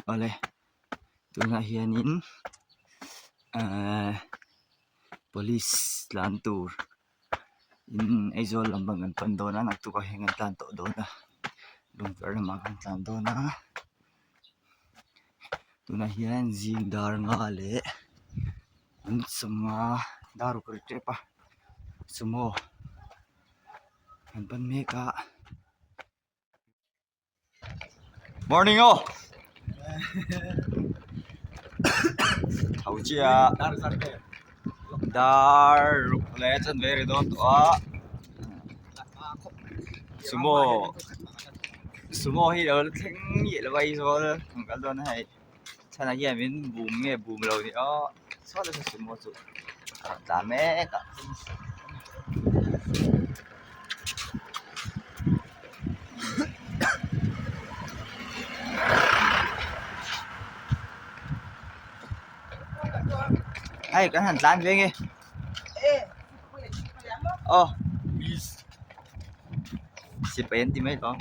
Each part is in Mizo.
Awle tunah hianin ehh police tlan tur in Aizawl lam pang kan pan dawn a naktuk ah hian kan tlan tawh dawn a lungverh lamah kan tlan dawn a tunah hian zing dar nga leh an sawmnga dar ruk a ri tep a sumo an pan mek a. Morning aw tho chiah dar ruk leh chanve a ri dawn tawh a sumo sumo hi lo la thleng miah lo a Aizawl an kal dawn a hei chhanah hian min bum nge bum lo ni aw saw lai saw sumo chu a rawn tlan mek a. Hei kan han tlan ve nge aw sipai an ti mai lo.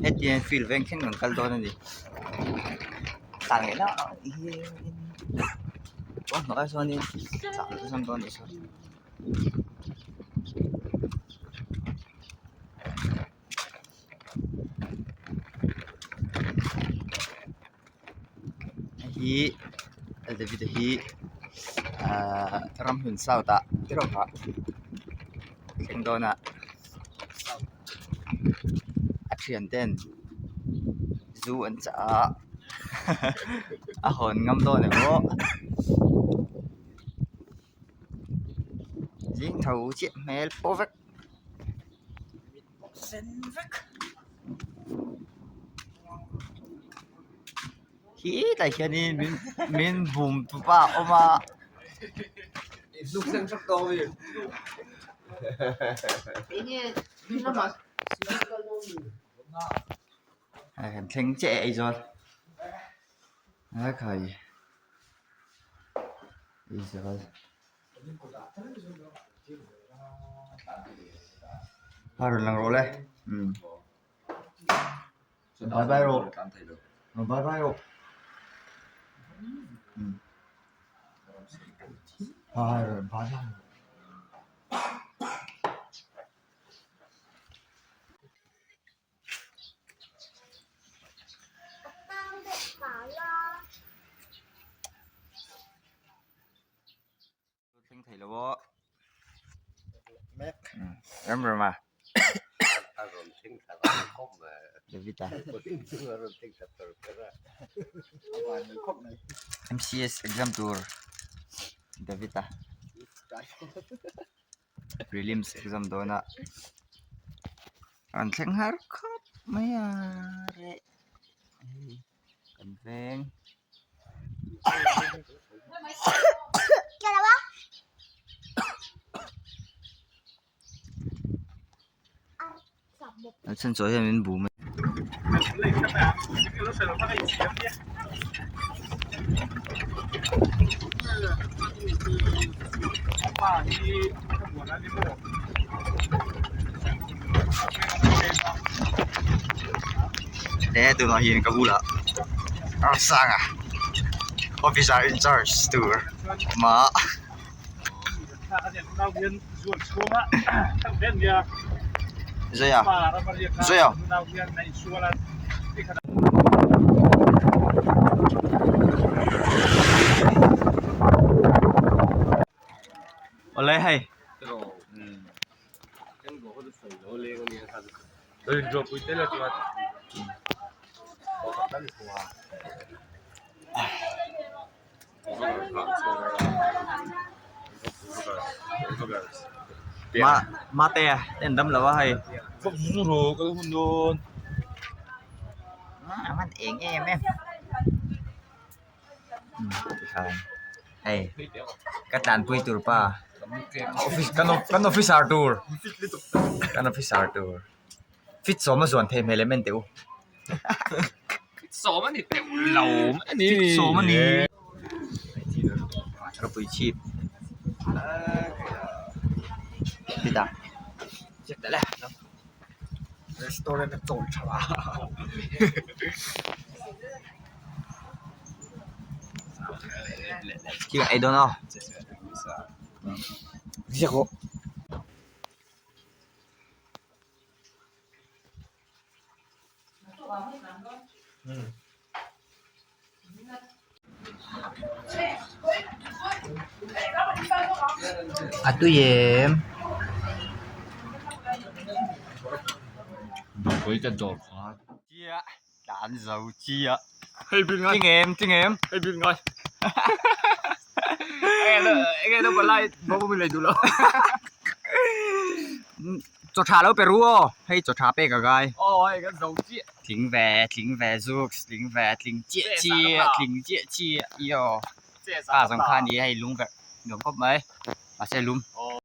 Hetiang field veng thleng kan kal dawn a ni tlan leh hlauh kawng hnawh ah chuanin tlan awlsam dawn a nih sawn. Hei hi David-a hi ahh ramhlun south ah erawh thleng dawn a a thian ten zu an chah a a hawn ngam dawn em aw zing tho chiah hmel pawh vek. Sen vek Khi tlai khianin min min bum tu pa a awm a. Hei kan thleng chiah e Aizawl a khai Aizawl. A rawn lang rawh le umm bye bye rawh bye bye rawh umm bye bye rawh. Thleng thei lo aw. Ram ram a. David a. MCS exam tur David a. Prelims exam dawn a. An thleng har khawp mai a reh. Kan veng. A chhan chaw hian min bum a. He tunah hian ka bulah Ramsanga officer in charge tur a awm a. Zoya Zoya. Awle hei. Ma mate a en dam lo a hei a man eng em em tikhan hei ka tlanpui tur pa office kan officer tur kan officer tur fit sawm a zuan thei hmel em en teh u. Sawm a ni teuh lo mai a ni. Sawm a ni. Ropui chhip chutah Restaurant a chawl tha a Khi ei dawn aw ziak rawh. A tui em? Chiah tlan zo chiah tling em tling em Chaw tha lo pe ru aw hei chaw tha pek a ngai tling ve tling ve zuk tling ve tling chiah chiah tling chiah chiah i aw kha zawng kha a ni hei lung verh nuam khawp mai mahse lum.